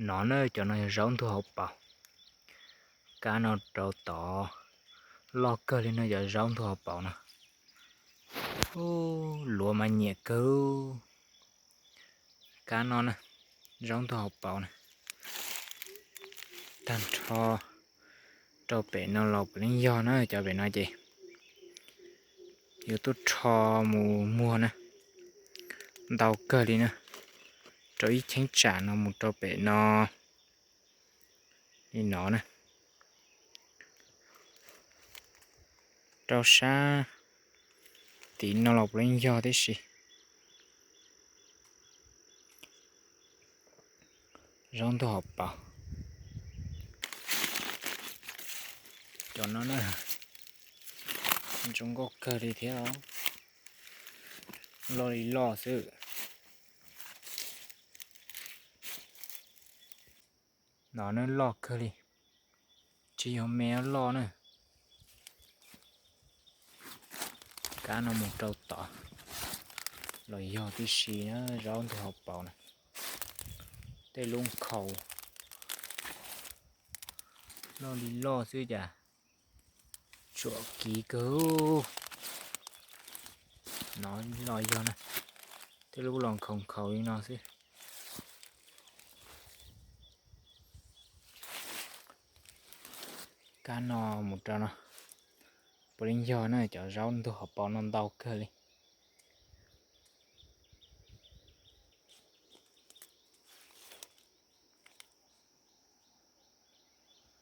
No na, cov no yog zaub ntug hauv paus. Kab no rau tod loj kawg li no, cov zaub ntug hauv paus no. Luav mas nyiam kawg. Kab no na, zaub ntug hauv paus na. Tag nrho rau pem no los puav leej yog na, cov pem no ces yuav tuaj rho mus muag na, ntau kawg li na. Rau ib cheeb tsam no mus rau pem no li no na. Rau sab tim no los puav leej yog tib si. Zaub ntug hauv paus. Cov no na, zoo nkauj kawg li thiab, loj li loj xwb. No na, loj kawg li, tsis yog me, loj na. Kab no mus rau tod los yog tib si na, zaub ntug hauv paus na. Tej lub nkhaus loj li loj xwb cas tsuam kiv kawg. No los yog na, tej lub los nkhaus nkhaus li no xwb. Kab no mus rau no, puav leej yog na, cov zaub ntug hauv paus no ntau kawg li.